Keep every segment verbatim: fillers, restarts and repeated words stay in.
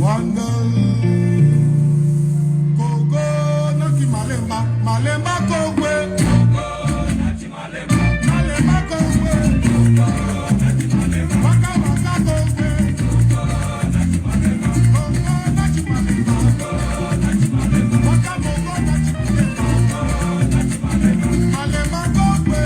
Wangel. Kogo nati malemba, malemba kogwe. Malemba kogwe. Waka waka kogwe. Kogo nati malemba. Waka kogo nati malemba. Malemba kogwe.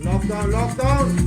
Lockdown, lockdown.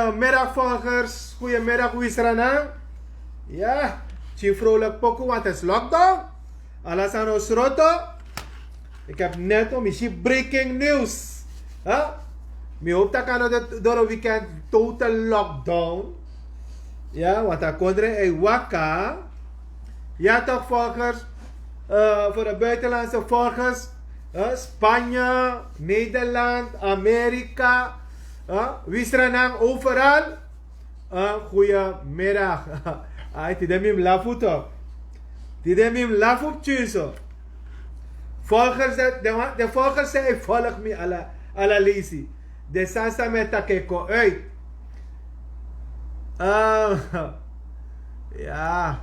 Goedemiddag volgers, goedemiddag Wisrana. Ya, ci vrolijk poku want het is lockdown. Ala sani o sroto. Ik heb net o mi si breaking news. Huh? Mi hoop taki a no de door een weekend total lockdown. Ya, want a kondre e waka. Ya toch volgers, eh, voor de buitenlandse volgers, eh, Spanje, Nederland, Amerika, eh, Wisranang, overal. Eh, goedemiddag. Ai, tide mi mlafu toch. Tide mi mlafu ptsunso. Volgers de, de, de volgers zei volg me ala, ala lazy. De sani san mi e taki e kon uit. Ah, ya.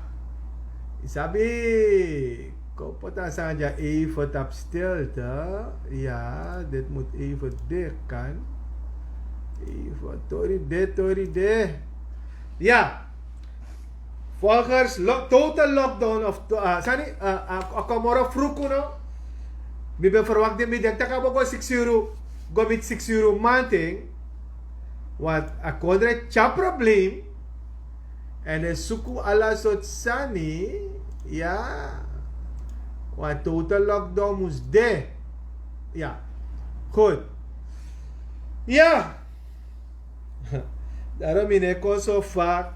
Yu sabi, kon poti a sani dya even tapu stilte. Ya, dit moet even dicht kan. Even tori de, tori de. Ya. Volgers, lo- total lockdown of to- ah, sani, ah, ah, a kon moro fruku no. Mi ben verwakti, mi denk taki a bo go siksi yuru, go miti siksi yuru manten. Want a kondre tyari probleem. En e suku ala sortu sani. Ya. Want total lockdown mus de. Ya. Goed. Ya. Daarom mi no e kon so fak.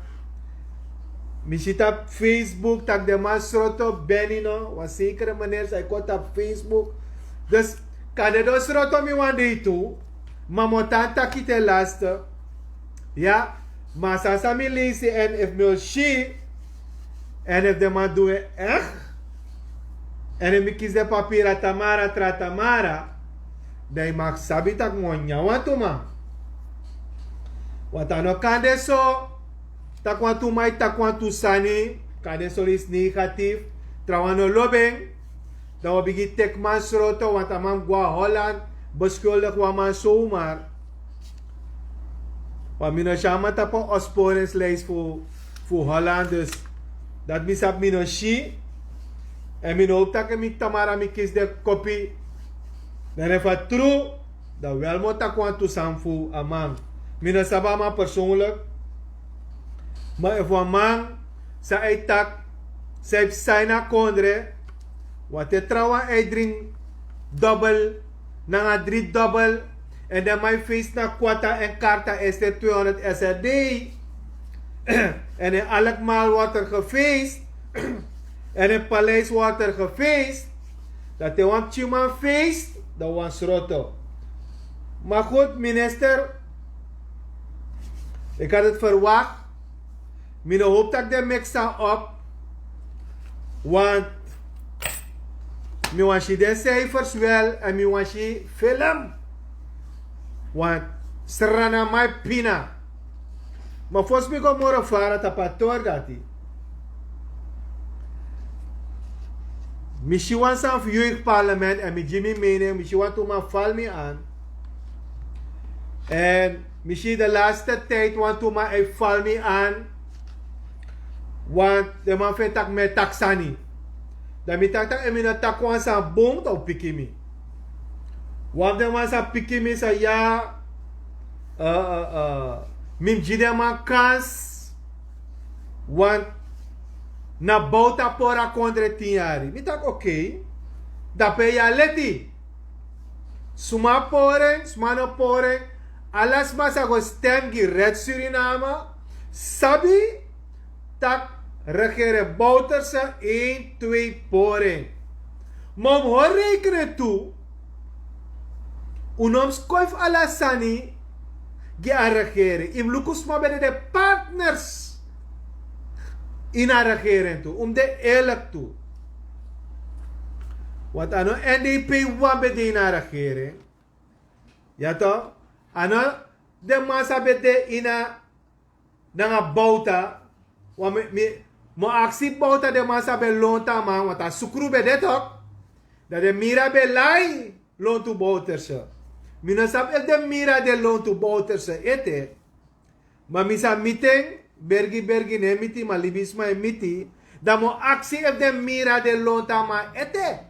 Mi si tapu Facebook taki den man sroto beni no. Wan zekere meneer san e kon tapu Facebook. Dus kande den o sroto mi wan dei tu. Ma mi o tan taki te laste. Ya. Ma a sani san mi leisi en efu mi o si. En efu den man du en echt. En efu mi kisi den papiri a tamara tra tamara. Dan yu mag sabi taki mi o nyan wantu man. Want a no kan de so. Taki wantu man e taki wantu sani. Kan de so leisi negatief. Trawan no lobi en. Dan wi o bigin teki man sroto want a man go na Holland. Beskuldigi wan man somar. Want mi no si a man tapu a opsporingslijst fu, fu Holland. Dus dati mi sabi mi no si. En mi no hopi taki mi tamara mi kisi den kopi. Dan efu a tru, dan wel mi o taki wantu sani fu a man. Mi no sabi a man persoonlijk. Ma efu a man san e taki san e psa ini a kondre. Wanten trawan e dringi dobel nanga dri dobel. En den man e feest na kwata en karta este tweehonderd srd. En in alkmaal wordt er gefeest. En in paleis wordt er gefeest. Dati wan pikinman feest, dan wan sroto. Maar goed minister, ik had het verwacht. Mi no hopi taki den meki san op. Want mi wani si den cijfers wel en mi wani si film. Want Sranamai pina. Ma fosi mi go moro fara tapu a tori dati. Mi si wan sani fu jeugdparlement en mi gi mi mening, mi si wantu man fali mi an. En mi si de laste tijd wantu man e fali mi an. Want den man feni taki mi e taki sani. Dan mi taki taki efu mi no taki wan sani bun dan un piki mi. Wan fu den man sa piki mi sa ya. Mi mus gi den man kans. Want na bowta pori a kondre tin yari. Mi taki okei. Dape yu a leti. Suma pori en, suma no pori en. Ala sma sa go stem gi Red Suriname sabi tak' regering Bouterse één twee pori en. Ma un mus hori reikenen tu. Un no mus koifi ala sani gi a regering. Yu mus luku sma ben de de partners ini a regering tu. Un mus de eerlik tu. Want a no N D P wan ben de ini a regering. Ya to, a no den man sa ben de ini a nanga bowta. Wan mi, mi, mi o aksi bowta den man sa ben lontu a man want a sukru ben de tok. Dan den mira ben lai lontu Bouterse. Mi no sabi efu den mira de lontu Bouterse ete. Ma mi sa miti en, bergi bergi no e miti ma libisma e miti. Dan mi o aksi efu den mira de lontu a man ete.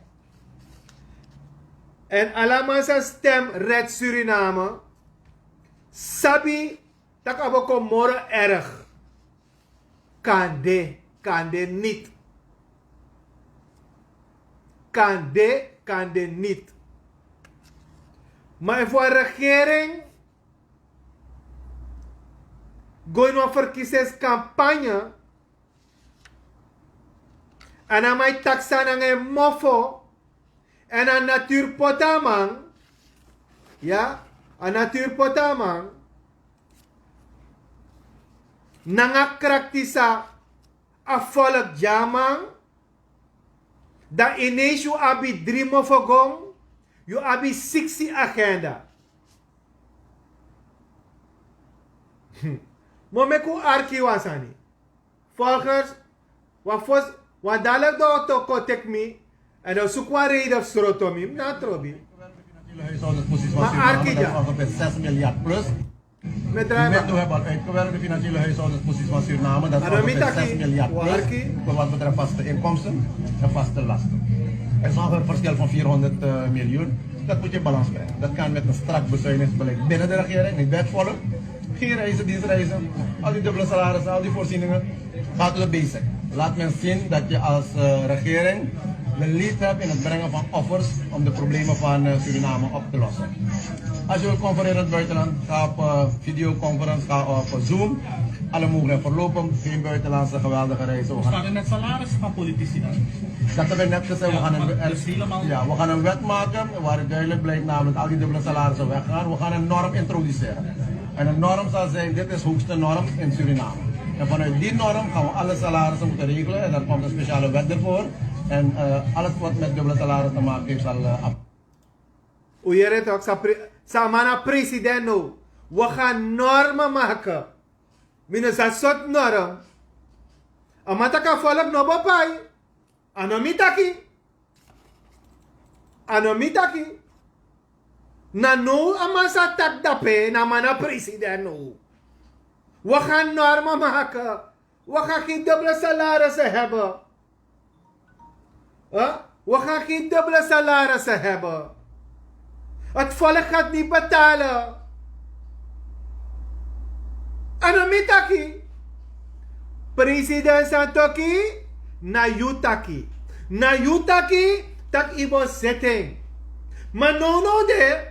En ala man sa stem Red Suriname sabi tak' a bo kon moro erg. Kande, kande nit. Kande, kande nit. Ma efu a regering go ini wan verkisingscampagne, èn a man e taki sani nanga en mofo, èn a natuur poti a man. Ya, a natuur poti a man. Nanga krakti san a volk gi a man, dan ineens yu abi dri mofogon, yu abi siksi agenda. Mo meki un arki wan sani. Volgers, wan fos, wan dalik dokter kon teki mi, èn dan suku wan reden fu sroto mi, mi na trobi. Ma arki dya. Ongeveer zes miljard plus. Mi drai ma. Net nu hebben al uitgewerkt de financiële huishoudenspositie van Suriname. Dat is ongeveer zes miljard plus. Arki. Voor wat betreft vaste inkomsten en vaste lasten. Er is ongeveer een verschil van vierhonderd miljoen. Dat moet je in balans brengen. Dat kan met een strak bezuinigingsbeleid binnen de regering, niet bij het volk. Geen reizen, dienstreizen, al die dubbele salarissen, al die voorzieningen. Gaat u de basic. Laat men zien dat je als eh, regering de lead hebt in het brengen van offers om de problemen van eh, Suriname op te lossen. Als je wilt confereren in het buitenland, ga op eh, videoconference, ga op eh, Zoom. Alle mogelijkheden voorlopig, geen buitenlandse geweldige reizen. We gaan Staat er met salaris van politici dan? Dat heb ik net gezegd, we Ja, gaan een, maar wet- dus helemaal ja, we gaan een wet maken waar het duidelijk blijkt namelijk al die dubbele salarissen weggaan. We gaan een norm introduceren. En een norm zal zijn, dit is hoogste norm in Suriname. En vanuit die norm gaan we alle salarissen moeten regelen. En daar komt een speciale wet ervoor. En eh, alles wat met dubbele salaris te maken heeft zal eh, af- Un yere tok, sa, pre, sa man na president no. We gaan normen maken. Mi no sa sort norm. A man taki a volk no bo pai. A no mi taki. A no mi taki. Na no a man sa taki dape, na man na president no. We gaan normen maken. We gaan geen dubbele salarissen hebben. Huh? We gaan geen dubbele salarissen hebben. Het volk gaat niet betalen. A no mi taki. President Santoki, na yu taki. Na yu taki, taki yu bo zitting. Ma no no de.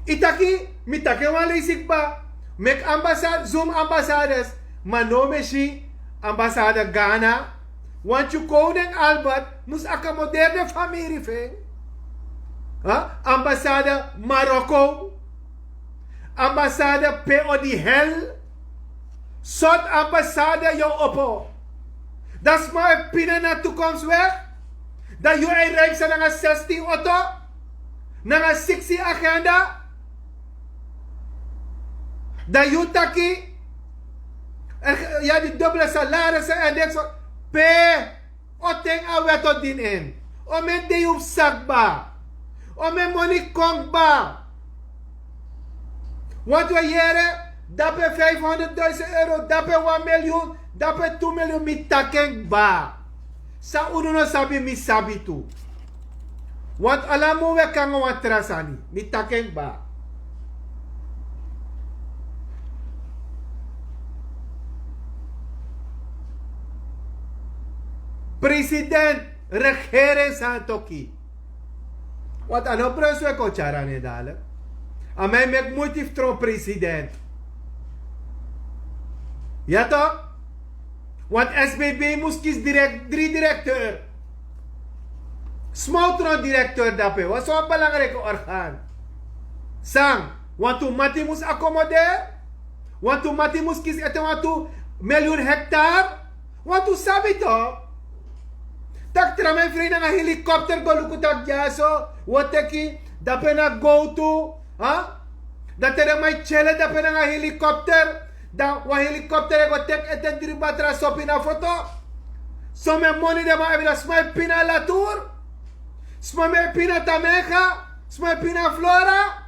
Yu taki, mi taki wan leisi kba. Meki ambassade, Zoom ambassades. Ma no mi e si ambassade Ghana. Want yu koning Albert mus accommodeer den famiri fu en. Huh? Ambassade Marokko. Ambassade P O di hel. Sort ambassade yu o opo. Dan sma e pina na toekomst weg. Dan yu e reis nanga zestien auto. Nanga siksi agenda. Dan yu taki. En yu abi dubbele salarissen en niks. Pe o ten a wet o dini en. O men de yu psa kba. O men moni kon kba. Want we yere, dape vijfhonderdduizend euro, dape wan miljoen, dape tu miljoen, mi taki en kba. San unu no sabi, mi sabi tu. Want ala mun we kan go wan tra sani, mi taki en kba. President, regering Santoki. Want a no Brunswijk o tyari a nen dalik. A man e meki muiti fu tron president. Ya tok? Want S B B mus kisi direk, dri directeur. Sma o tron directeur dape, wan so wan belangrijk orgaan. San, wantu mati mus accommodeer. Wantu mati mus kisi ete wantu miljoen hectare. Wantu sabi tok? Tak' tra man e frei nanga helikopter go luku tak' dyaso, wi o teki, dape na gowtu. Ha? Dan te den man e tyele dape nanga helikopter, dan wan helikopter e go teki ete dri batra sopi na foto. Somen moni den man abi, dan sma e pina Latour. Sma e pina Tamega. Sma e pina Flora.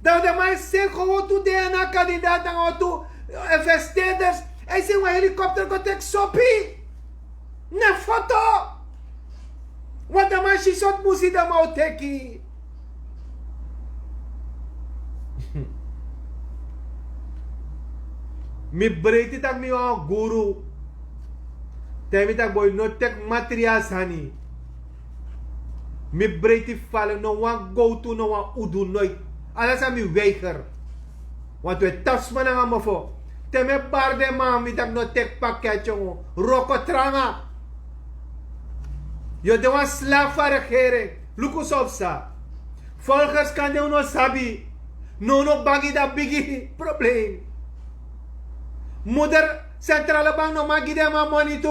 Dan den man e seni go wantu D N A kandidaat nanga wantu investeerders. A e seni wan helikopter go teki sopi. Na foto. Want den man si sortu musi den man o teki. Mi breiti tak' mi wan guru. Te mi tak' boi no tek material sani. Mi breiti fale no wan gowtu no wan udu noit. Ala san mi weiger. Want we tapu sma nanga mofo. Te mi e bari den man mi tak' no tek paket yongo. Roko tranga. Yu o de wan slafu fu a regering. Luku san o psa. Volgers kan de un no sabi. No un no bangi dan bigi problem. Moeder, centrale bank no man gi den man moni tu.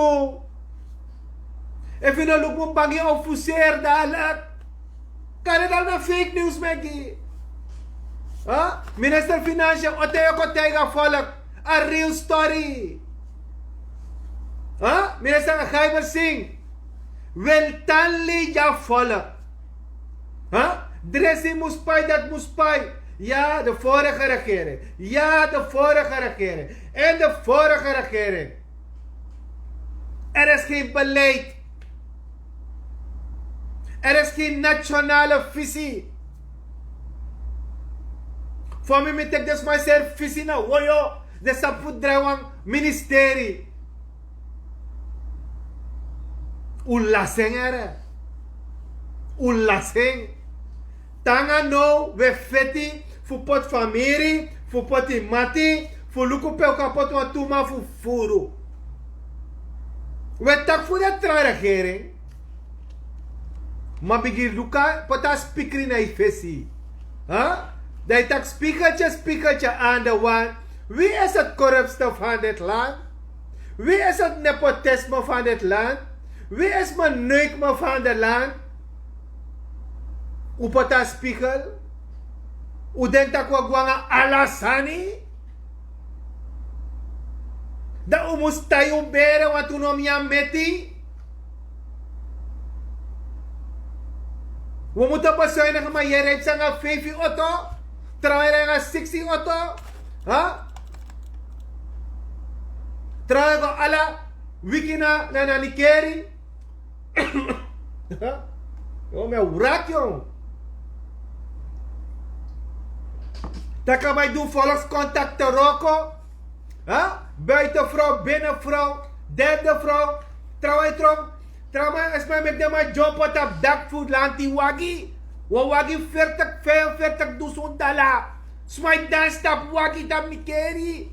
Efu yu no luku mu bangi o fuseri dan ala. Kari dan na fake news meki. Minister financial o tei o kon taiga volk. A real story. Minister gaiber sing. Wil tan lei ya volk. Dresi mus pai dat mus pai. Ya de vorige regering, ya de vorige regering, en de vorige regering. Er is geen beleid. Er is geen nationale visie. Voor mi mi tek de sma seri visie na woyo. De sapu drai wan ministeri. Un lasi en ere. Un lasi en. Tanga no we feti fu poti famiri, fu poti mati, fu luku pe un kan poti wan tu man fu furu. We taki fu de tra regering. Ma bigin luka poti a spikri na yu fesi. Dan yu taki spikeltye spikeltye an de wan. Wi esi a korupste fan de tlan? Wi esi a nepotisme fan de tlan? Wi esi a neukme fan de lan? Un poti a spikel. Un denki tak' un o go nanga ala sani. Dan un mus tai un bere wantu no mi a meti. Un mus topo soini nanga man yere yu sanga feifi oto. Trawan yere nanga siksi oto. Trawan go ala wiki na na nikeri. Yo mi a wraki yo. Taka bai du volkskontakte roko. Buitenvrouw binnenvrouw. Derde vrouw. Trawan tron. Trawan esma meki den man dyompo tapu dak fu lanti wagi. Wan wagi fertik vijfenfertik dusun dala. Sma e dansi tapu wagi tapu mi keri.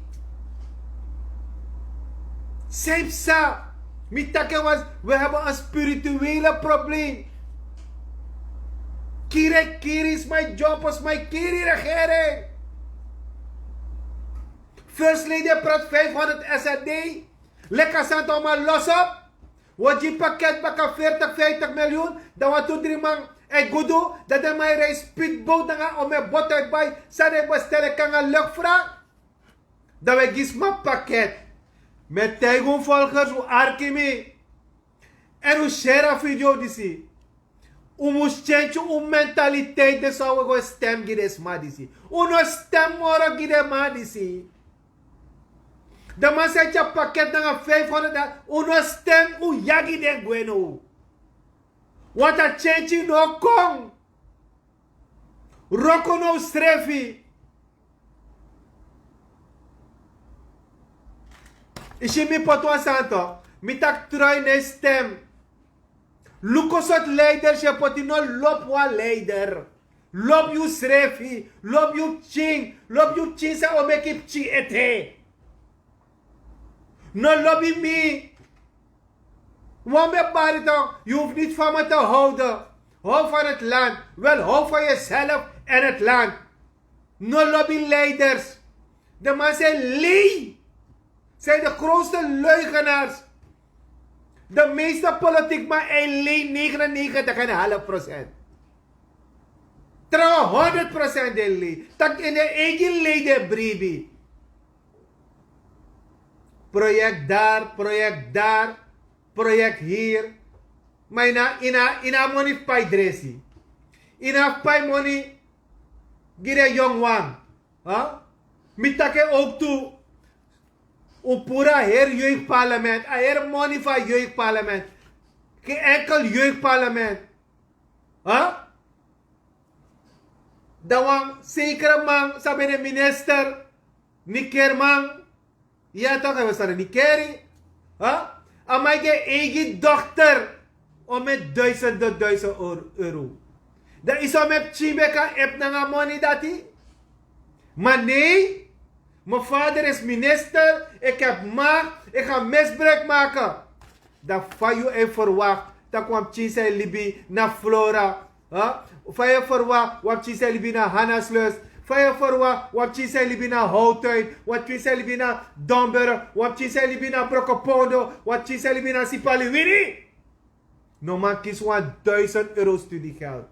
Sei psa. Mi taki en was we hebben en spirituele probleem. Kiri e kiri sma e dyompo sma e kiri regering. First lady e prati vijfhonderd srd. Leki a santa o man losi op. Wi o gi paket baka fertik vijftik miliyun. Dan wan tu dri man e gudu. Dan den man e rei spitbowt nanga o mi e boto e bai san den e bestel e kon nanga lukfra. Dan wi e gi sma paket. Mi e taigi un volgers un arki mi. Èn un share a video disi. Un mus tyentyi un mentaliteit den san un e go stem gi den sma disi. Un no stem moro gi den man disi. Den man san e tyari paket nanga vijfhonderd dala un no stem un yagi den gwe now. Wanta tyentyi no kon. Wroko na unsrefi. Yu si mi poti wan sani tok', mi taki troi no e stem. Luku sortu leider si e poti no lobi wan leider. Lobi yusrefi. Lobi yu pikin. Lobi yu pikin san o meki pikin ete. No lobi mi. Wan ben bari tok', yu hufu niti fan mi te howden. How fan heti land. Wel how fan yuself èn heti land. No lobi leiders. De man san e lei. San de grootste leugenaars. De meeste politiek man e lei negenennegentig en half procent. Trawan honderd procent de lei tak' ini en eigi lei de bribi. Projekt dar projekt dar. Projekt hir. Ma ini a moni fu pai dresi. Ini a fu pai moni. Gi den yongu wan. Mi taki en owk tu. Un puru a heri jeugparlament a heri moni fu a jeugparlament. Gen enkel jeugparlament. Dan wan sekere man san ben de minister. Nikerman. Ya, toch, hebben ze niet keri. Huh? A man e gi en eigi dokter. O met duizenden, duizend euro. Dan is o met pikin ben kan ep nanga money dati. Maar nee, mijn vader is minister, ik heb macht, ik ga misbruik maken. Dan fa yu e verwacht, tak' wan pikin san e libi na Flora. Huh? Fa yu e verwacht, wan pikin san e libi na Hannaslust. Fa yu e verwacht, wan pikin san e libi na Houtuin, wan pikin san e libi na Domburg, wan pikin san e libi na Brokopondo, wan pikin san e libi na Sipaliwini. No man kisi wan duizend euro studiegeld.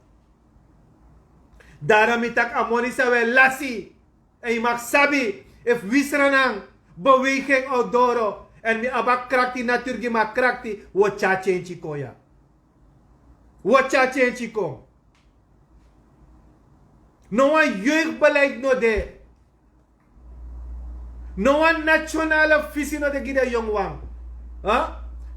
Daarom mi tak' a moni san wi e lasi. En yu mag sabi, efu wi Sranan beweging o doro, en mi abi a krakti, naturgi mi a krakti, wi o tyari change kon ya. Wi o tyari change kon. No wan jeugdbeleid no de. No wan nationale visie no de gi den yongu wan. Huh?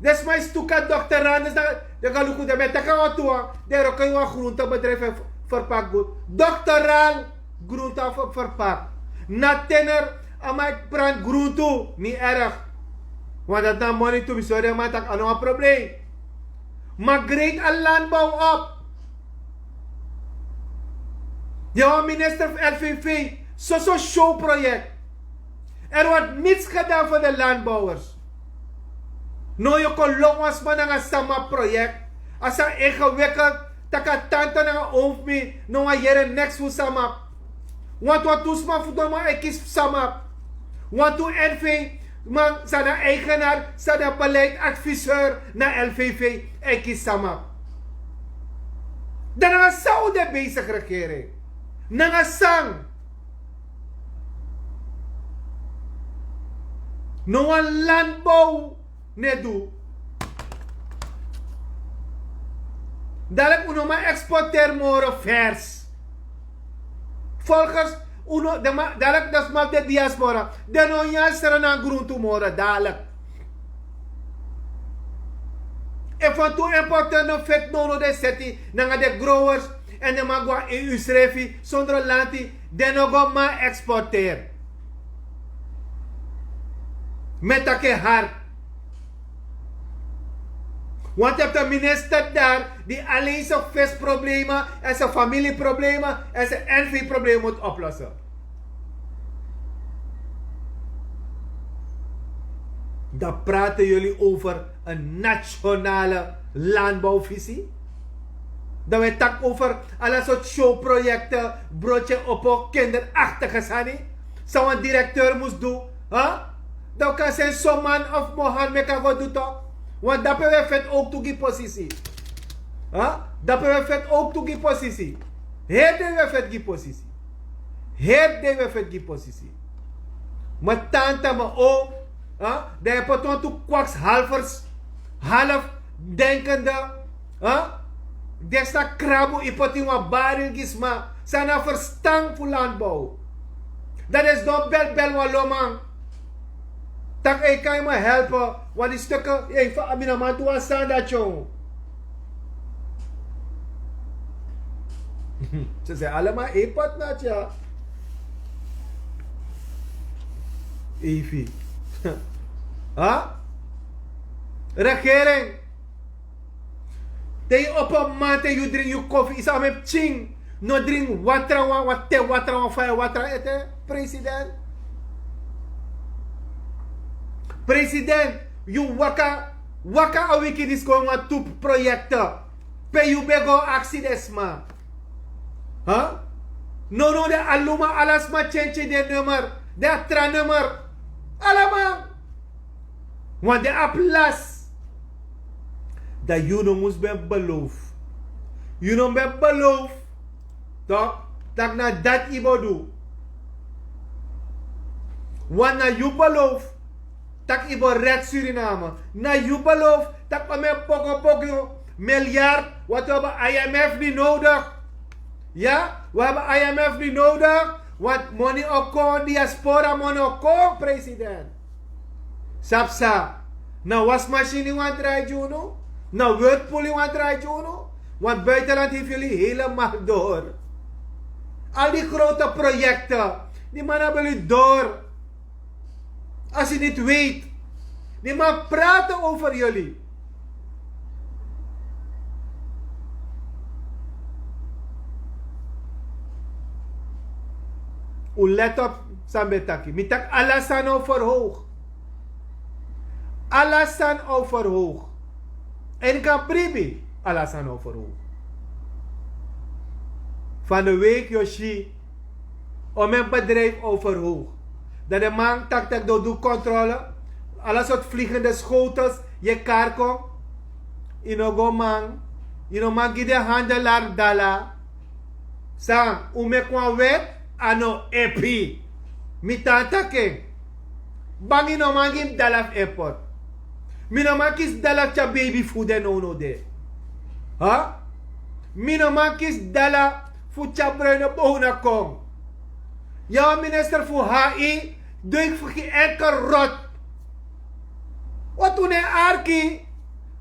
Den sma e stuka dokter Randers, dan den go luku, den ben taki a wan tu wan, den e wroko ini wan groentebedrijf en verpak groente. Dokter Randers groente fu verpak. Na tiener, a man e plant groente, niet erg. Want dati na moni tu, mi sori den man, tak' a no wan probleem. Maar graad a landbouw op. Yu na minister fu L V V, soso showproject. Er wordt niets gedaan voor de landbouwers. No, yu kon lobi wan sma nanga sama project. A sani ingewikkeld, tak' a tante nanga oom fu mi no wani yere niks fu sama. Wantu wantu sma fu den man e kisi sama. Wantu N V man san na eigenaar, san na beleidsadviseur na L V V, e kisi sama. Dan nanga san un de bezig, regering? Nanga san? No wan landbouw no e du. Dadelijk un no man exporteri moro vers. Volgens un no, den man, dadelijk den sma fu den diaspora, den no nyan Sranan groente moro dadelijk. Efu wantu importeur no feti, no, no, den seti nanga den growers, en den man go na E U srefi, sondro lanti, den no go man exporteri. Mi e taki en hard. Want yu abi den minister daar die alleen zijn visproblemen en zijn familieproblemen en zijn N V-problemen moet oplossen. Dan praten jullie over een nationale landbouwvisie. Dan wi e taki over ala sortu showprojekten, broodje opo, kinderachtige sani. San wan directeur mus du, hè? Dan wi kan seni Soman of Mohan meki a go du toch. Want dape wi e feti ook tu gi posisi. Hè? Dape wi e feti ook tu gi posisi. Heri dei wi e feti gi posisi. Heri dei wi e feti gi posisi. Mi tanta, mi oom, hè? Dan yu poti wantu kwaksalvers, half denkende, hè? Disi na krabu yu poti ini wan baril gi sma san no abi ferstan fu landbouw. Dan den sidon bel bel wan loman. Taki: ei, kan yu mi helpen? Want die stukken, ei, fa, a mi no man du wan sani dati, o. Ze zijn allemaal één pot nat, ja. Efi. Hè? Regering. Te yu opo man, te yu dringi yu kofi, yu sabi, mi pikin no dringi watra wan, wan te watra wan, fa yu watra ete, president. President, yu waka, waka a wiki disi kon wantu proyekte pe yu ben go aksi den sma. Hè? Nownow den aluma, ala sma tyentyen den nummer, den a tra nummer. Alama. Want den abi lasi. Dan yu no mus ben beloof. Yu no ben beloof. Toch? Taki na dati yu bo du. Want na yu beloof taki yu bo red Suriname. Na yu beloof taki wi e bogo bogo miljard, want wi hebben I M F niet nodig. Ja, wi hebben I M F niet nodig, want moni o kon, diaspora moni o kon, president. Sabi san? Na wasmachine yu wani drai gi unu? Na Whirlpool yu wani drai gi unu? Want buitenland heeft jullie helemaal door. Al die grote projecten, die man hebben jullie door. Als je niet weet, die man praten over jullie. U let op, san ben taki. Mi taki ala sani o verhoog. Ala sani o verhoog. En kan bribi, ala sani o verhoog. Van de week, Yoshi, om een bedrijf overhoog. Dat de man tak tak do doe controle. Alles wat vliegende schotels, je karko. Inogo man, ino man gi de handelaar dala. San, un meki wan wet, a no epi. Mi tan taki en. Bangi no man gi mi dala fu airport. Mi no man kisi dala fu tyari baby fu den no no de. Ha? Mi no man kisi dala fu tyari bruine bowna kon. Ya wan minister fu H I, du yu fu gi enkel rot. Wat un no e arki.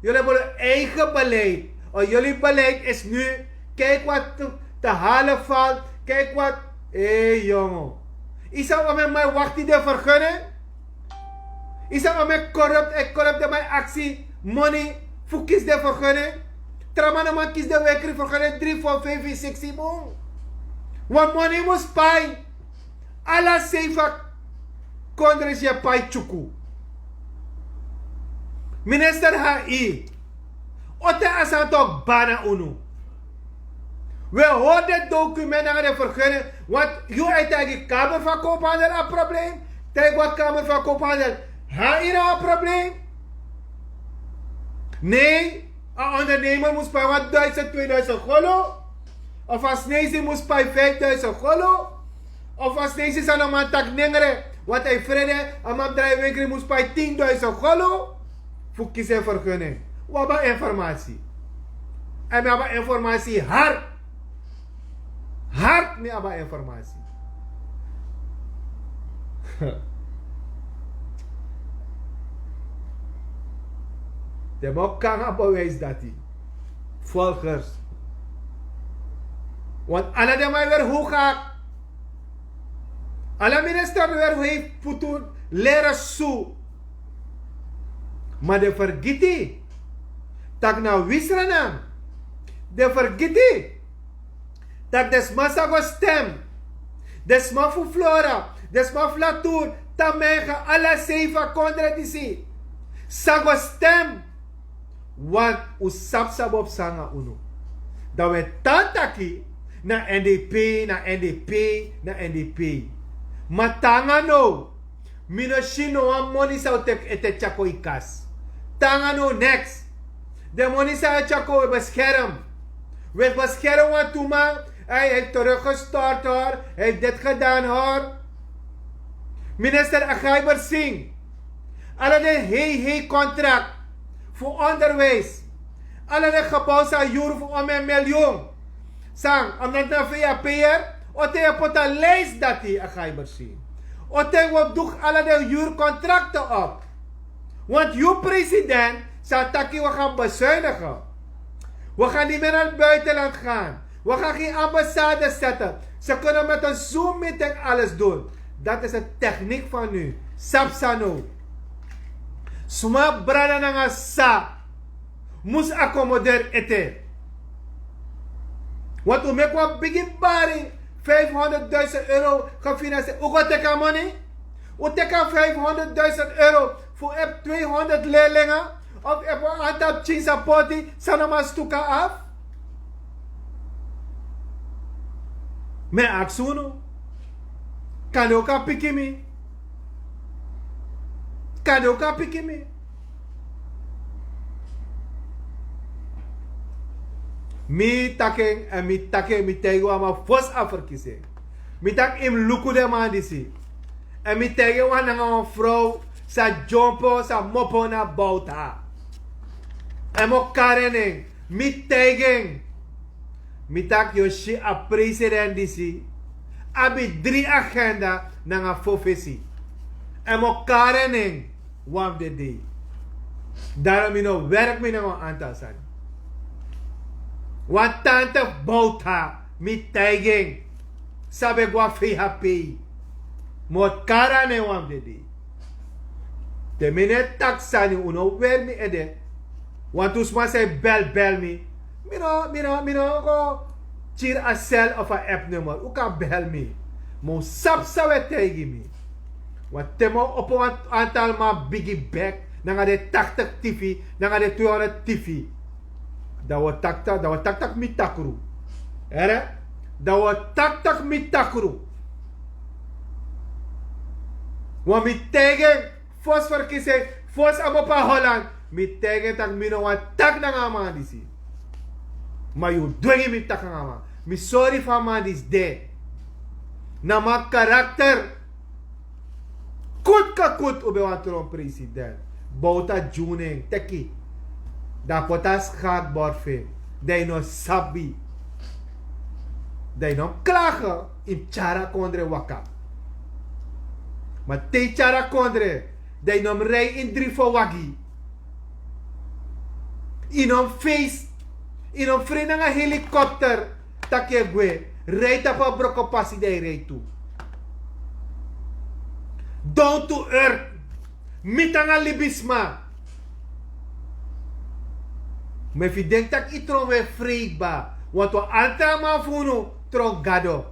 Jullie hebben hun eigen beleid. En jullie beleid is nu, kijk wat te, te halen valt. Kijk wat. Hé jongen. Yu sa wan mi mai wakti de vergunning. Yu sa wan mi corrupt en corrupt de mai aksi money fu kisi de vergunning. Tra man no man kisi de wekri vergunning dri fo feifi siksi bun. Wan money mus pai. Ala seifa kondresi e pai tyuku. Minister H I, ote a sani tok bana unu. We hori den document nanga den vergunning. Want yu e taigi kamer fu a koophandel a probleem. Taigi wan kamer fu a koophandel. H I no a probleem. Nee, a ondernemer mus pai wan duizend, tweeduizend golo. Of a sneisi mus pai vijfduizend golo. Of a sneisi san no man taki nengre. Want a e frede, a man drai wekri mus pai tienduizend golo. Fu kisi en vergunning. Un abi a informasi. En mi abi a informasi hard. Hard mi abi a informasi. Den mus kon nanga bewijs dati. Volgers. Want ala den man e weri hoga. Ala minister weri hei futu leri su. Ma den fergiti tak' na wi sranan. Den fergiti tak' den sma sa go stem. Den sma fu Flora, den sma fu Latour, Tamenge, ala seifa kondre disi sa go stem. Want un sabi san ben psa nanga unu. Dan un e tan taki na N D P, na N D P, na N D P. Ma te nanga now, mi no si no wan moni san un teki ete tyari kon ini kas. Te nanga now neks. Den moni san un e tyari kon, un e beskerm. Un e beskerm wantu man. Hij heeft teruggestort hoor. Hij heeft dit gedaan hoor. Minister Agaiber Singh. Ala den hei hei contract fu onderwijs. Ala den gebouw san yuru fu om en miljoen. San, omdat na V A P er, ote yu poti a lijst dati, Agaiber Singh. Ote yu o du ala den yuru contracten op. Want yu president sa taki we gaan bezuinigen. We gaan niet meer naar het buitenland gaan. We gaan geen ambassade zetten. Ze kunnen met een Zoom-meeting alles doen. Dat is de techniek van nu. Sabi san now. Sma brada nanga sa mus accommoderen ete. Want un meki wan bigi bari, vijfhonderdduizend euro gefinancierd. Un go teki a moni? Un teki a vijfhonderdduizend euro fu un abi tweehonderd leerlingen of un abi wan aantal pikin san poti, san no man stuka af? Mi e aksi unu. Kande un kan piki mi. Kande un kan piki mi. Mi taki en, èn mi taki en, mi taigi wan man fosi a ferkisi en. Mi taki yu mus luku den man disi. Èn mi taigi en wan nanga wan frow sa dyompo, sa mopo na bowta. Èn mi o kari en nen, mi taigi en. Mi taki yu o si a president disi abi dri agenda nanga fo fesi. Èn mi o kari en nen wan fu den dei. Daarom mi no werk mi nanga wan aantal sani. Wan tante fu bowta, mi taigi en, san ben go na V H P. Mi o kari en nen wan fu den dei. Te mi no e taki sani, un no weri mi ede. Wantu sma san e bel bel mi, mi no mi no mi no go kiri a sel of a app nummer. Un kan bel mi, ma un sabi san un e taigi mi. Wan te mi o opo wan antal man bigi bek nanga den taktik tifi, nanga den tweehonderd tifi, dan wi o taki taki dan wi o taki taki mi takru. Here, dan wi o taki taki mi takru. Wan mi taigi en fosi ferkisi en, fosi a mopo a holland, mi taigi en tak' mi no wani taki nanga a man disi. Ma yu dwengi mi taki nanga a man. Mi sori fu a man disi de. Na man karakter. Kut ka kut un ben wani tron president. Bowta dyun nen teki. Dan a poti a skakbord fu en. Dan yu no sabi. Dan yu no mus klage. Yu mus tyari a kondre waka. Ma te yu tyari a kondre, dan yu no mus rij ini dri fo wagi. Yu no mus feis. Yu no mus frei nanga helikopter. Tak' yu e gwe, rij tapu a broko pasi dan yu rij tu. Down to earth. Miti nanga libisma. Ma efu yu denki tak' yu tron wi e frei kba, wantu wan antra man fu unu tron gado.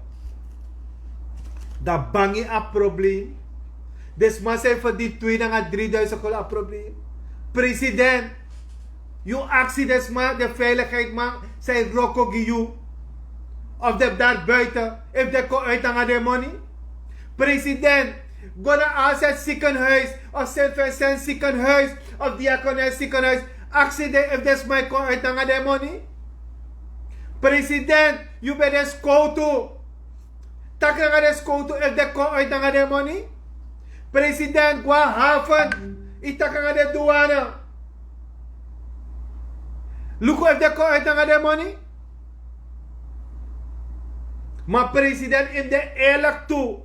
Dan bangi a probleem. Den sma san e ferdini twee nanga dri duisen kolo a probleem. President, yu aksi den sma, den feiligheidsman san e wroko gi yu, of den mus dari buiten, efu den kon uit nanga den moni. President, go na alset sikenhuis of sint vincent sikenhuis of diakones sikenhuis, aksi den efu den sma e kon uit nanga den moni. President, yu ben de skowtu. Taki nanga den skowtu efu den kon uit nanga den moni. President, go na haven, yu taki nanga den duwana. Luku efu den kon uit nanga den moni. Ma president, yu mus de eerlik tu.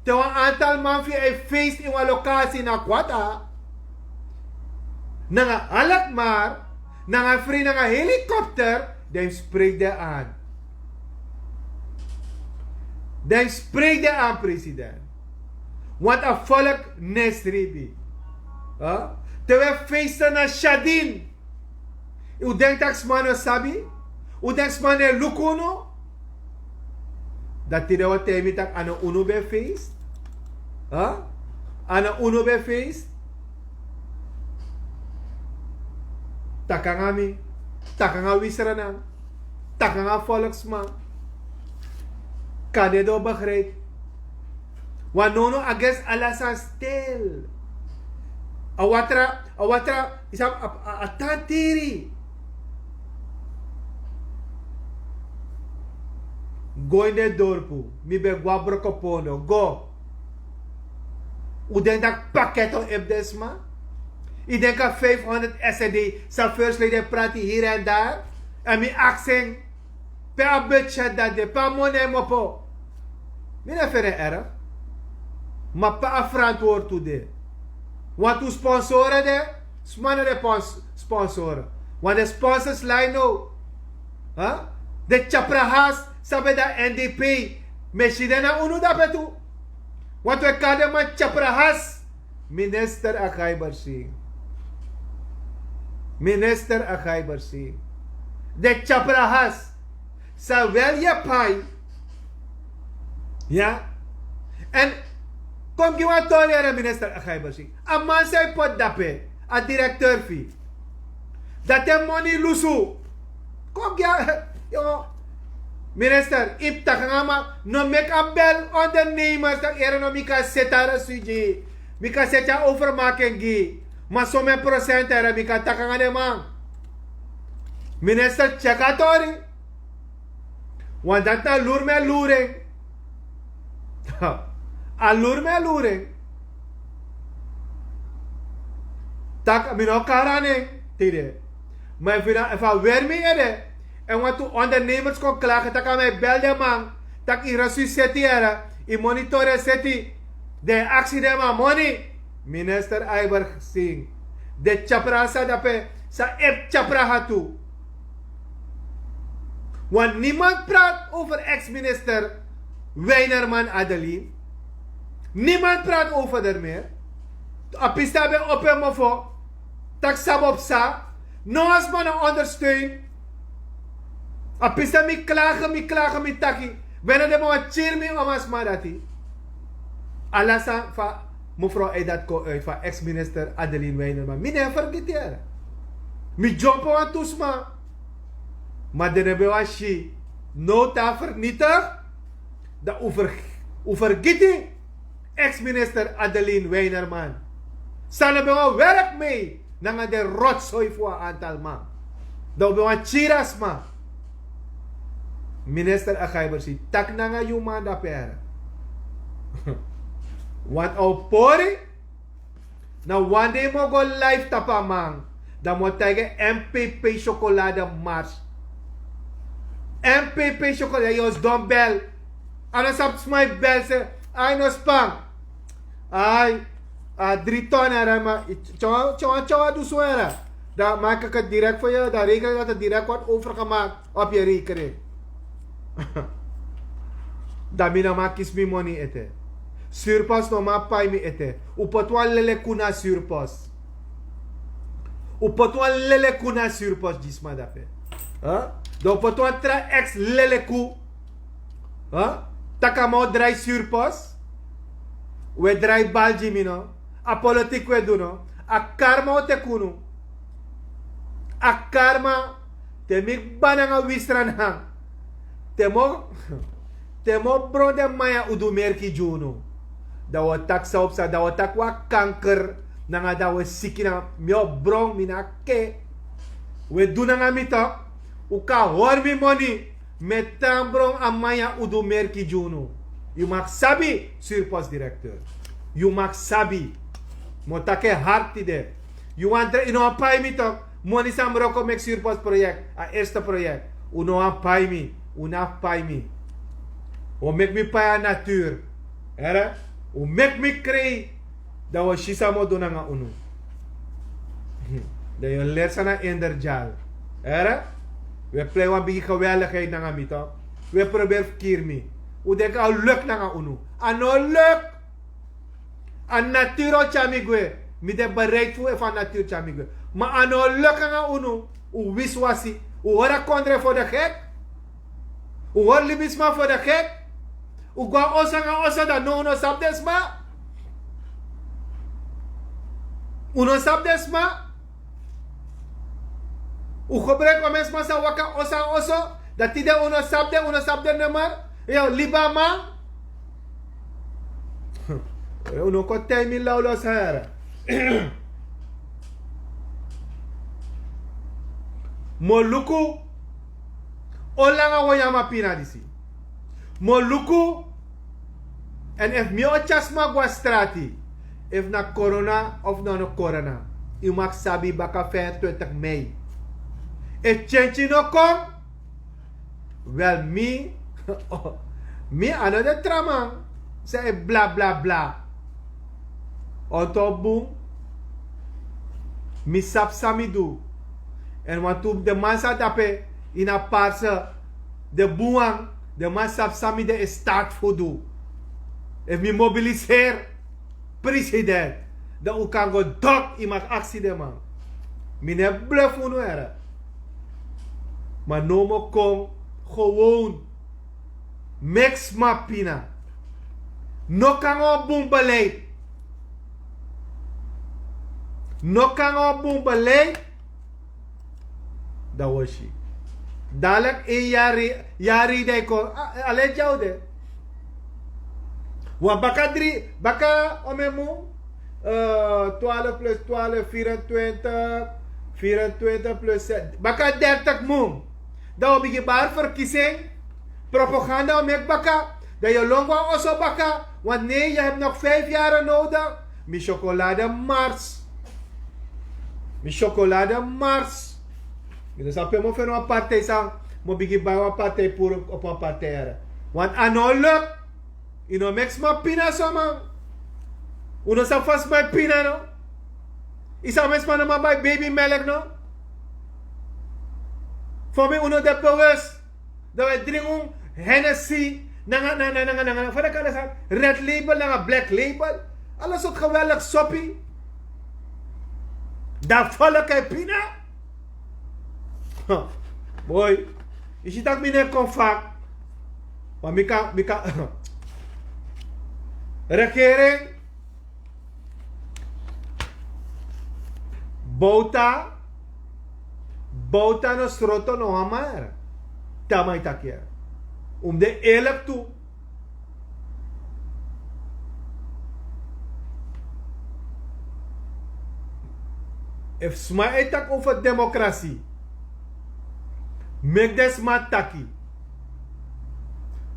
Te wan antal man fu yu e feest ini wan lokasi na kwata, nanga alkmar, nanga frei nanga helikopter, dan yu mus spreek den an. Dan yu mus spreek den an, president. Want a volk nesribi. Te wi e feesten na syadin, un denki tak' sma no sabi? Un denki sma no e luku unu? Dan tide wi o taigi mi tak' a no unu ben feest. A no unu ben feest. Taki nanga mi, taki nanga wi sranan, taki nanga folksma. Kan den don begrijpi. Wan nownow a gesi ala sani stil. A watra, a watra, yu sabi, a tan tiri. Go ini den dorpu. Mi ben go na brokopondo go. Un denki tak' paket o ebi den sma? Yu denki a vijfhonderd sd san first lady e prati hiri èn dari, èn mi aksi en pe a budget dati de, pe a moni e mopo? Mi no e feni en erg. Ma pe a frantwortu de? Wantu sponsore de. Sma no de sponsore. Wan de sponsors lai no. Den tyaprahas san ben de na n d p, mi e si den na unu dape tu. Wantu e kari den man tyaprahas. Minister a gaibersi. Minister a gaibersi. Den tyaprahas san wel yepi yu. Ya. Èn kon gi wan tori yere minister a gaibersi, a man san yu poti dape, a direkteur fu yu, dati en moni lusu. Kon gi a, yo, minister, yu mus taki nanga a man. No meki a bel ondernemers tak' yere no mi kan seti a resugi, mi kan seti a overmaking gi. Ma somen prosent yere mi kan taki nanga den man. Minister, tyeki a tori. Wan dati na luru mi e luru en. A luru mi e luru en. Tak' mi no o kari a nen tide. Ma efu a weri mi ede, èn wantu ondernemers kon klage tak' a man e bel den man, tak' yu resugi seti yere, yu monitori e seti, dan yu aksi den man moni. Minister aibersin, den tyapraha san dape, san ebi tyapraha tu. Want niemand praat over ex-minister Weinerman Adeline. Niemand praat over der meer. A pista ben opo en mofo. Tak' sabo psa. No a sma no ondersteun. A pista mi klage mi klage mi taki. Bene den ben wan kiri mi om a sma dati. Ala san fa mefrow ei dati kon uit fa ex minister Adeline Weinerman mi no e fergiti. Mi dyompo wantu sma. Ma den no ben wan si. No te a fernitig. Dan un fergiti ex minister Adeline Weinerman. San no ben wan werk mei nanga den rotsoi fu a antal man. Dan un ben wan kiri a sma. Minister Agaibersi taki nanga yu man dape. Want a o pori. Na wan dei mi o go live tapu a man. Dan mi o taigi en mpp syokolade mars. Mpp syokolade yu o sidon bel. A no sabi sma e bel se. Ai no span. Ai. A dri ton era ma tyawan tyawan a dusun era. Dan maak ik het direct voor je dan rekening dat het direct wordt overgemaakt op je rekening. Dan mi no man kisi mi moni ete. Surpos no man pai mi ete. Un poti wan leleku na surpos. Un poti wan leleku na surpos gi sma dape. Dan un poti wan tra ex leleku. Taki a man o drai surpos. Un e drai bal gi mi no. A politik un e du no. A karma o teki unu. A karma. Te mi kba nanga wisra nan. Te mi o te mi o bron den man ya un du merki gi unu. Dan un o taki san un psa dan un o taki wan kanker. Nanga dan un e siki nanga mi o bron mi na ke. Un e du nanga mi tok. Un kan hori mi moni. Mi e tan bron a man ya un du merki gi unu. Yu maki sabi surpos direkteur. Yu maki sabi. Mi o taki en harti de. Yu wani drai yu no wani pai mi tok. Moni san mi wroko meki surpos proyek a erste proyek. Un no wani pai mi. Un no abi pai mi. Un o meki mi pai a natur. Here. Un meki mi krei. Dan un o si san mi o du nanga unu. Dan yu o leri san na endergyal. Here. Un e plei wan bigi geweldigheid nanga mi tok. Un e proberi fu kiri mi. Un denki a o luk nanga unu. A no luk. A naturu o tyari mi gwe. Mi de bereid fu efu a naturu tyari mi gwe. Ma a no o luk nanga unu. Un wisiwasi. Un hori a kondre fo de gek. Un hori libisma fo de gek. Un go na oso nanga oso dan no un no sabi den sma. Un no sabi den sma. Un gebruiki wan men sma sa waka oso nanga oso. Dan tide un no sabi den un no sabi den nummer. Yu o libi a man. Un no kon taigi mi lawlaw san yara. Mi o luku. Olanga wan yama pina disi. Mi o luku. Èn efu mi o tyari sma go na strati efu na korona of na no korona. Yu maki sabi baka fifentwintig mei. Efu tyentyi no kon. Wel mi mi a no de tra man. San e blablabla. Onto bun. Mi sabi san mi du. Èn wantu den man sa dape ini a parse. Den bun wan den man sabi san mi de in staat fu du. Efu mi mobiliseri president dan un kan go dok yu maki aksi den man. Mi no e blefu unu here. Ma no mi o kon gewoon. Meki sma pina. No kon nanga wan bun beleid. No kon nanga wan bun beleid. Dan wi o si. Dalek en yari yari dan yu kon. Alen dyaw de. Wan baka dri baka omen mun. Twaalf plus twaalf vierentwintig. Vierentwintig plus zes baka dertig mun. Dan wi o bigin bari ferkisi en. Propaganda o meki baka. Dan yu o lon go na oso baka. Want ne yu hebi nok vijf yari nodigi. Mi syokolade mars. Mi syokolade mars. Mi no sabi pe mi o feni wan partij san mi o bigin bai wan partij puru opo wan partij here. Want a no luk. Yu no meki sma pina so man. Un no sabi fa sma e pina no. Yu sabi mi sma no man bai baby melk no. Fa mi un no de bewus. Dan wi e dringi un henesi nanga nanga nanga nanga fa den kali a sani red label nanga black label. Ala sortu geweldig sopi. Dan folo kan e pina. Boi, yu si tak' mi no e kon fak. Ma mi kan mi kan regering. Bowta. Bowta no sroto no hamar. Tamai taki ya. Un mus de eerlik tu. Efu sma e taki over demokrasi, meki den sma taki.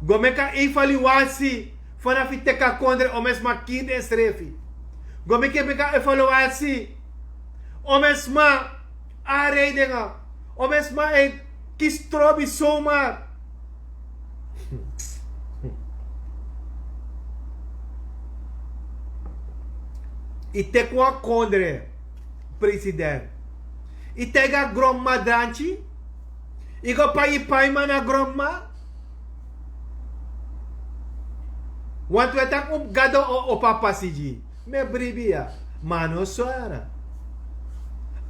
Go meki a evaluasi. Fanafu yu teki a kondre, omeni sma kiri densrefi. Go meki meki a evaluasi. Omeni sma, a reidinga, omeni sma e kisi trobi somar. Yu teki wan kondre, president. Yu taigi a gronmama dranti. Yu go pai yu paiman na gronmama. Wantu e taki un gado o opo a pasi gi yu. Mi e bribi ya. Ma a no swara.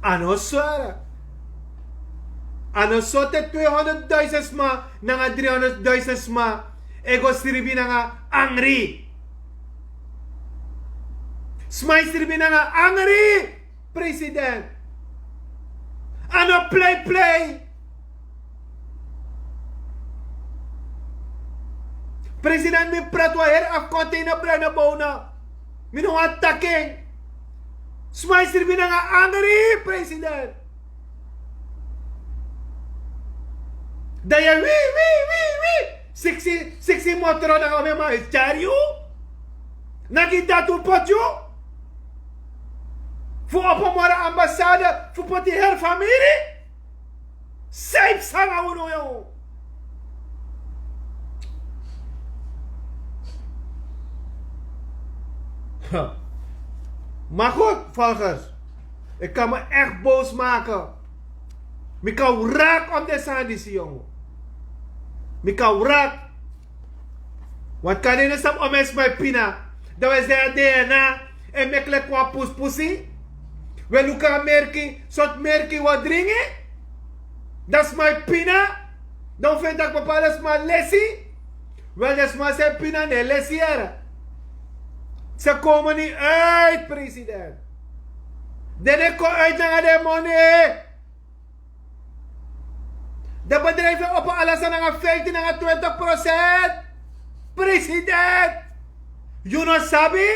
A no swara. A no so te twehonderdduisend sma nanga drihonderdduisend sma e go sribi nanga angri. Sma e sribi nanga angri. President, a no pleiplei. President, mi prati wan heri afkonteina brana bowna. Mi no wani taki en. Sma e sribi nanga angri, president. Dan yu e wi wi wi wi. Siksi siksi motro nanga mi man e tyari yu. Na gi dati un poti yu fu opo moro ambasade fu poti heri famiri. San yu psa nanga unu? Ma goed, volgers, ik kan me echt boos maken. Mi kan wraak op den sani disi, yongu. Mi kan wraak. Want kan den no sabi omeni sma e pina. Dan wi e si a dna e meki leki wan puspusi. Wi e luku a merki, sortu merki wi o dringi. Dan sma e pina. Dan un feni tak' papala sma lesi. Wel, den sma san e pina no e lesi yere. Se komo ni uit, president. Den no e kon uit nanga den moni. De bedrijfi e opo ala sani nanga vijftin nanga twintig procent. President, yu no sabi?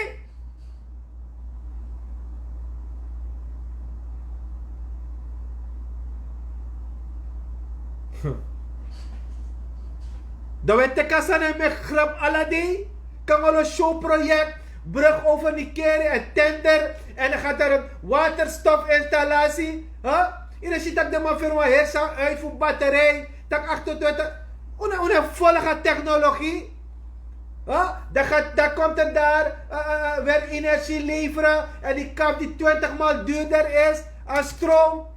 Dan wi e teki a sani en meki grap ala dei. Kan olo show project, brug over Nigeria en tender en dan gaat er waterstof installatie. Yu no si tak' den man firi wan heri sani uit fu batterij, tak' achtentwintig. Unu unu e volg a technologie. Dan gaat dan komt er daar, weer energie leveren en die kap die twintig maal duurder is aan stroom.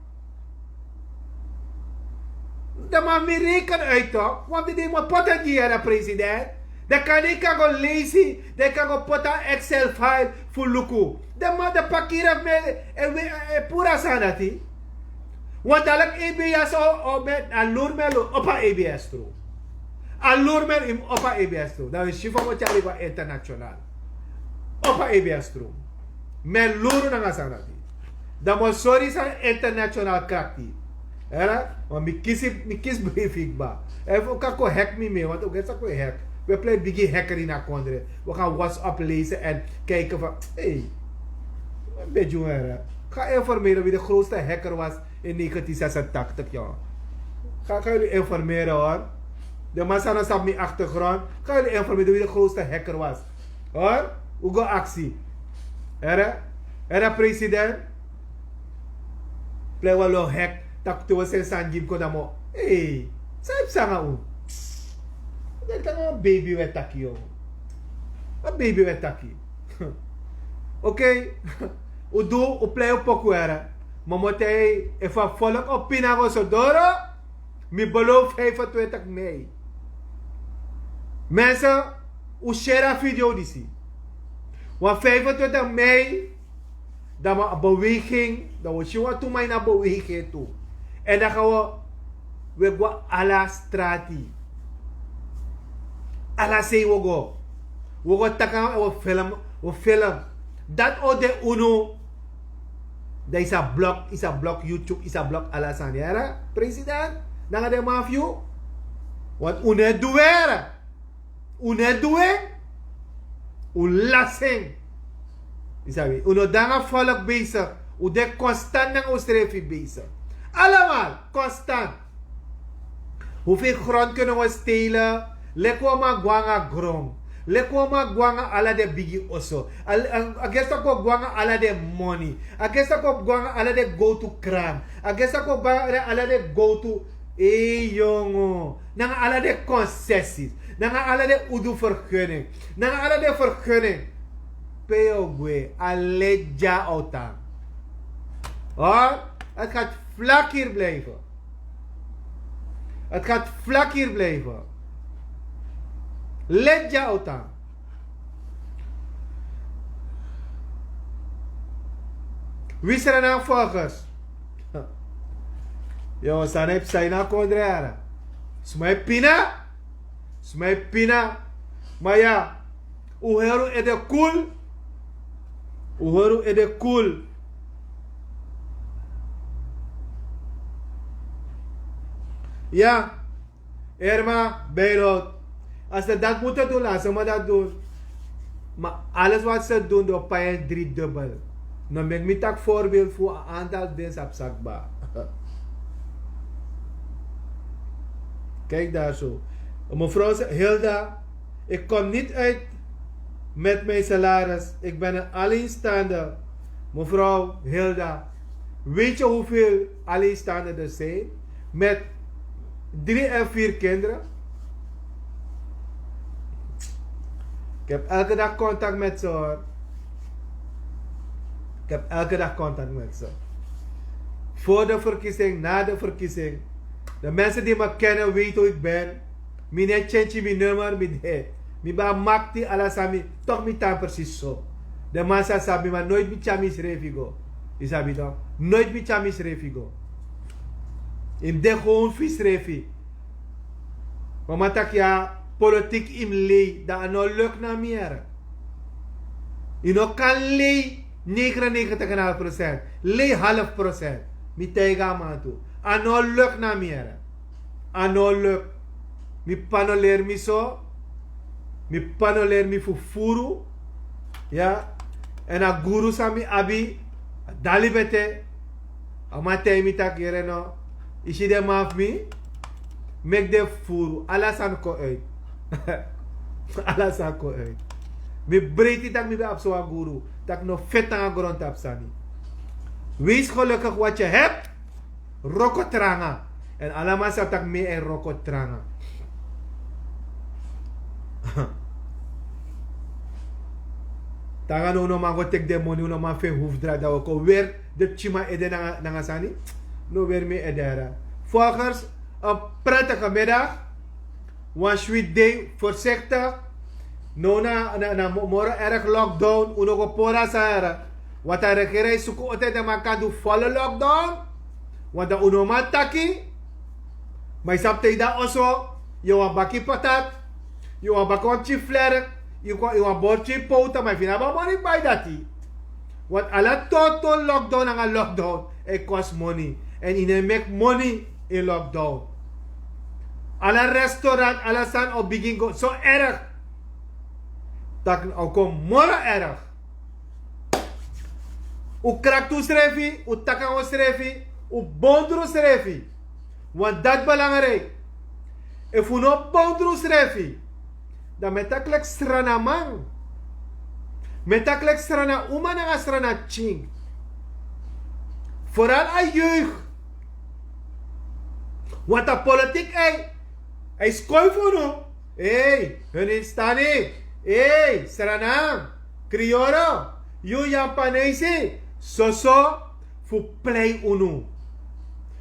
Dan man mi reken uit toch, want di den man poti en gi yere, president. Dan kan yu kan go leisi, dan yu kan go poti a excel file fu luku. Dan man de pakiri fu mi e puru a sani dati. Want dalik ebs o ben a luru mi e luru op a ebs tru. A luru mi e luru op a ebs tru, dan wi si fa mi o tyari go a international. Op a ebs tru. Mi e luru nanga sani dati. Dan mi o sori san international krakti. Era, ma mi kisi mi kisi brifi kba. Efu un kan kon hek mi mi want un geti san kon hek. Wi e plei bigi heker ini a kondre. Wi kan whatsapp lezen en kijken van, hey, ben jun era, ga informeren wie de grootste heker was in negentien zesentachtig, yongu. Ga ga yuli informeren hori. De man san no sabi mi achtergrond, ga yuli informeren wie de grootste heker was. Hori, un go aksi. Era, era president. Plei wan lo hek, tak' te wi o seni sani gi mi kon dan mi o, ei, san yu psa nanga unu? Den taki wan baby wi e taki, yongu. Wan baby wi e taki. Okei. Un du, un plei un poku, era. Ma mi o taigi yu, efu a volk o pina go so doro, mi belofu vijfentwintig mei. Mensen, un share a video disi. Wan vijfentwintig mei. Dan ma beweging, dan wi si wan tu man ini a beweging tu. En dan ga wi wi e go ala strati. Ala sei wi o go. Wi o go taki nanga wi o film. Wi o film. Dati o de unu. Dan yu sa blok yu sa blok youtube yu sa blok ala sani yara. President, nanga den man fu yu. Want unu e du were. Unu e du en. Un lasi en. Yu sabi un no de nanga folk besik. Un de konstant nanga unsrefi besik. Alamal konstant. Hoeveel grond kunnen we stelen? Leki wan man go nanga grond. Leki wan man go nanga ala den bigi oso. A gesta kon go nanga ala den moni. A gesta kon go nanga ala den go tu kran. A gesta kon go nanga ala den go tu. Ei yongo, nanga ala den concessies, nanga ala den udu vergunning, nanga ala den vergunning. Pe yu o gwe a leti dya o tan. Hor, het gaat vlak hier blijven. Het gaat vlak hier blijven. Leti dya o tan. Wi srana volgers. Yo, sani psa ini a kondre yara. Sma e pina. Sma e pina. Ma ya, un heri un ede kul. Un heri un ede kul. Ya. Irma, bijloud. Als ze dat moeten doen, laat ze maar dat doen. Maar alles wat ze doen, dan paai en driedubbel. No meki mi taki voorbeeld voor een aantal dins op sakba. Kijk daar zo. Mevrouw Hilda, ik kom niet uit met mijn salaris. Ik ben een alleenstaande. Mevrouw Hilda, weet je hoeveel alleenstaande er zijn? Met drie en vier kinderen. Ik heb elke dag contact met ze, hoor. Ik heb elke dag contact met ze. Voor de verkiezing, na de verkiezing. De mensen die me kennen weten hoe ik ben. Mi no e change mi nummer, mi de. Mi ben a makti ala sani, toch mi tan precies zo. De man sa sabi, maar nooit mi tyari misrefi go. Yu sabi toch? Nooit mi tyari misrefi go. Yu mus de gewoon fu yusrefi. Mama taki ya, politiek yu mus lei, dan a no luk na mi yere. Yu no kan lei negenennegentig en half procent. Lei half procent. Mi taigi a man tu. A no luk na mi yere. A no luk. Mi pano leri mi so. Mi pano leri mi fufuru. Ya. Èn a guru san mi abi, a dali bete. A man taigi mi taki yere no, yu si den man fu mi, meki den fufuru ala sani kon uit. Ala sani kon uit. Mi breiti tak' mi ben abi so wan guru, tak' no feti nanga grontapu sani. Wees gelukigi wati yu hebi. Wroko tranga. Èn ala man sabi tak' mi e wroko tranga. Te nanga no un no man go teki den moni, un no man feni hufdra dan un o kon weri den pikinman ede nanga sani. No weri mi ede yara. Volgers, en prettige middag. Wan switi dei, forsiktik. Now na moro erg lockdown un no go pori a sani yara. Wantu a regering e suku oten den man kan du volle lockdown. Wantu dan un no man taki. Ma yu sabi te yu de na oso, yu e wani baka yu patat, yu e wani baka wan pikin flerk, yu e wani bori pikin powta ma yu fu yu no abi a moni fu bai dati. Want ala toto lockdown nanga lockdown e kosi moni. Èn yu no e meki moni. In lockdown, ala restaurant ala sani o bigin go so erg. Tak' a o kon moro erg. Un krakti unsrefi, un taki nanga unsrefi, un bondru unsrefi. Want dati belangrijk. Efu un no bondru unsrefi, dan mi e taki leki sranaman, mi e taki leki srana uma nanga srana pikin. Foral a jeug. Want a politik ei, a e skoifi unu. Ei, hunistani, ei, srana, krioro, yu yapanesi, soso, fu plei unu,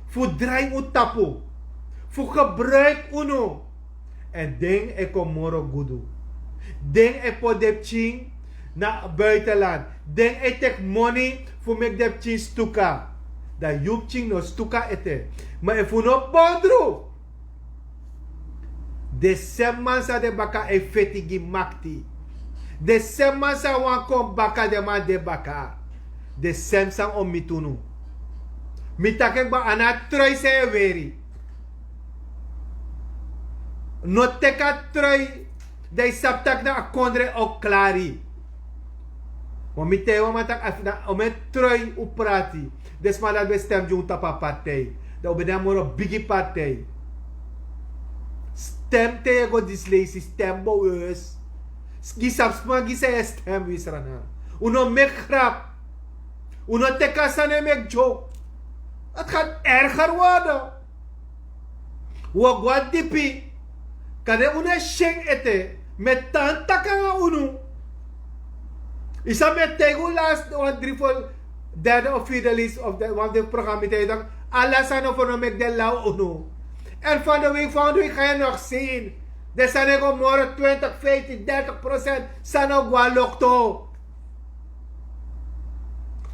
fu drai un tapu, fu gebruiki unu. Èn den e kon moro gudu. Den e poti den pikin, Na buitenland. Den e teki moni fu meki den pikin stuka. Dan yu pikin no stuka ete. Ma efu no bondru, den semi man san de baka e feti gi makti. Den semi man san wani kon baka, den man de baka. Den semi san o miti unu. Mi taki en kba, a no a troi san e weri. No teki a troi. Dan yu sabi tak' na a kondre o klari. Wan mi taigi wan man tak' a fu na o men troi un prati. Den sma dati ben stem gi un tapu a partij. Dan un ben de a moro bigi partij. Stem te yu e go disi leisi, stem bewus. Gi sabi sma gi san yu e stem, wi srana. Un no meki grap. Un no teki a sani e meki joke. Dati kan erger worden. Un o go na dipi. Kande unu e si en ete. Mi e tan taki nanga unu. Yu sabi mi e taigi un last wan dri fo derde of vierde list of wan fu den programma mi taigi un taki ala sani fu no meki den law unu. En van de week, volgende week ga yu nog zien. Den sani e go moro twintig, vijftien, dertig procent. Sani o go na lokto.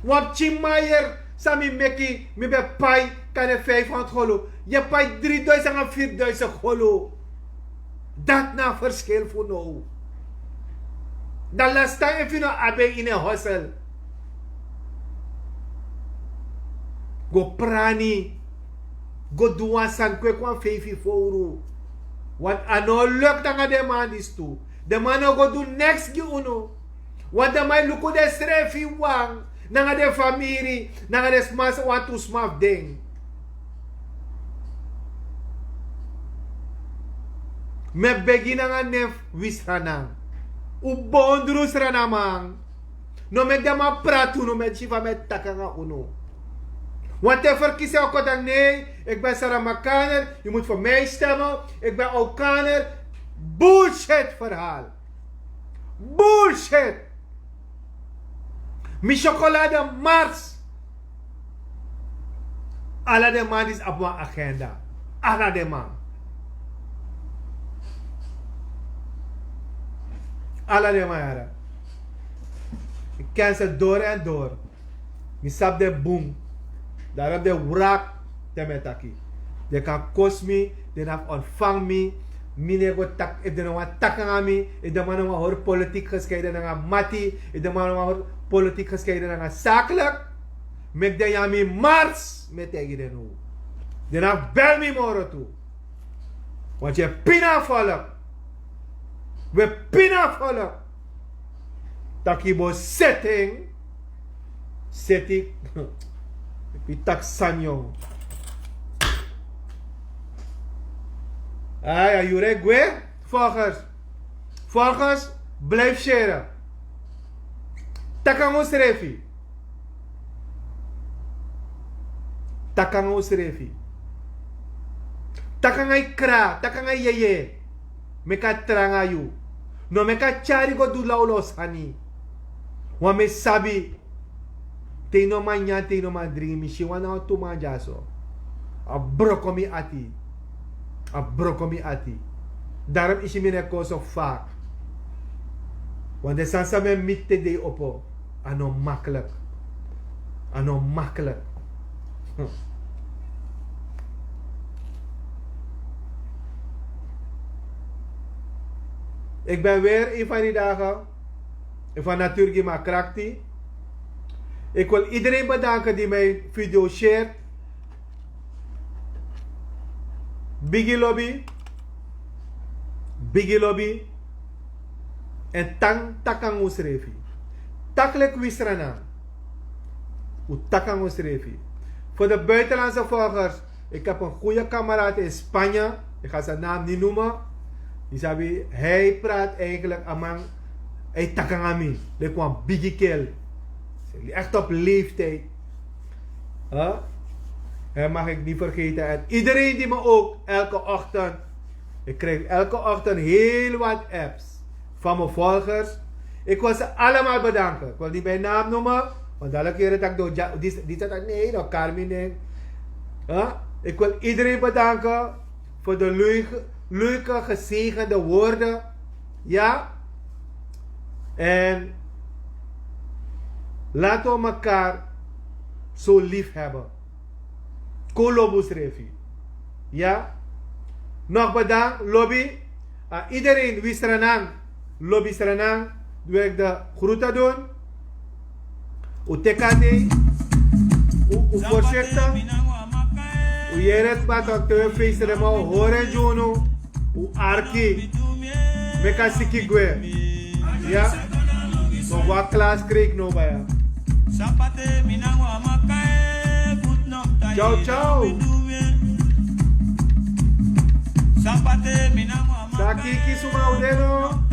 Wan pikin maier san mi meki, mi ben pai kande vijfhonderd golu. Yu e pai dri duizend nanga vier duizend golu. Dati na a verschil fu now. Dan last time efu yu no abi en ini en hostel, go prani. Go du wan sani, kweki wan feifi fowru. Want a no luk nanga den man disi tu. Den man no go du neks gi unu. Want den man e luku densrefi wan, nanga den famiri, nanga den sma, wantu sma fu den. Mi e begi nanga nen fu wi srana. Un bondru srana man. No meki den man prati unu, mi e si fa mi e taki nanga unu. Wanten ferkisi en o kon taki nee, ik ben Saramakaner, yu mus fu mi stemme, ik ben Aukaner. Bullshit verhaal. Bullshit. Mi chocolade mars. Ala den man disi abi wan agenda. Ala den man. Ala den man yara. Mi ken se door en door. Mi sabi den bun. Daarom den wrak te mi e taki. Den kan kosi mi, den no abi ontfangi mi. Mi no e go taki, efu den no wani taki nanga mi, efu den man no wani hori politiek gescheiden nanga mati, efu den man no wani hori politiek gescheiden nanga zakelijk, meki den nyan mi mars, mi e taigi den now. Den no abi bel mi moro tu. Want yu e pina a volk. Wi e pina a volk. Taki yu bo seti en. Seti. Yu taki sani yon. Ai, a yuru e gwe. Volgers. Volgers, blijf share. Taki nanga unsrefi. Taki nanga unsrefi. Taki nanga yu kra, taki nanga yu yeye. Meki a tranga yu. No meki a tyari go du lawlaw sani. Wan mi sabi. Te yu no man nyan, te yu no man dringi, mi si wan na wan tu man dyaso. A broko mi ati. A broko mi ati. Daarom yu si mi no e kon so fak. Want den sani san mi e miti te dei opo, a no makkelijk. A no makkelijk. Hm. Ik ben weer een van die dagen. Van Natuur gi mi a krakti. Ik wil iedereen bedanken die mijn video shared. Bigi lobi. Bigi lobi. En tan taki nanga unsrefi. Taki leki wi srana. Un taki nanga unsrefi. Voor de buitenlandse volgers. Ik heb een goede kameraad in Spanje. Ik ga zijn naam niet noemen. Yu sabi, hij praat eigenlijk, a man, hij taki nanga mi leki wan bigi kel. Echt op leeftijd. Huh? Hem mag ik niet vergeten. En iedereen die me ook elke ochtend, ik krijg elke ochtend heel wat apps van mijn volgers. Ik wil ze allemaal bedanken. Ik wil niet bij naam noemen, want dadelijk hier dat ik door, die, die zegt nee, no, Carmen, nee. Huh? Ik wil iedereen bedanken voor de leuke, leuke, gezegende woorden. Ja? En Laten we elkaar zo lief hebben. Kon lobi srefi. Ja? Nog bedankt, lobi. Aan iedereen, wie Sranan, lobi Sranan, wil ik de groeten doen. U teki a dei. U, u voorzichtig. U yere het, maar dan te we feesten, maar u horen Juno. U arki. Meki a siki gwe. Ja? No, wa klaar skrik no baya. Ciao, ciao. Saki kisuma udeno.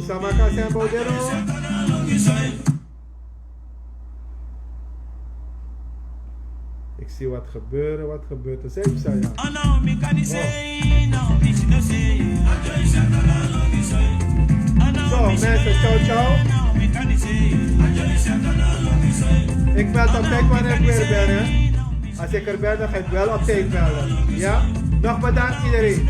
Sama kasi en bodero. Ik zie wat gebeuren, wat gebeurt er? Zij zei ja. Zo, mensen, ciao, ciao. Ik bel op tijd wanneer ik weer ben, hè. Als ik er ben, dan ga ik wel op tijd bellen. Ja? Nog bedankt iedereen.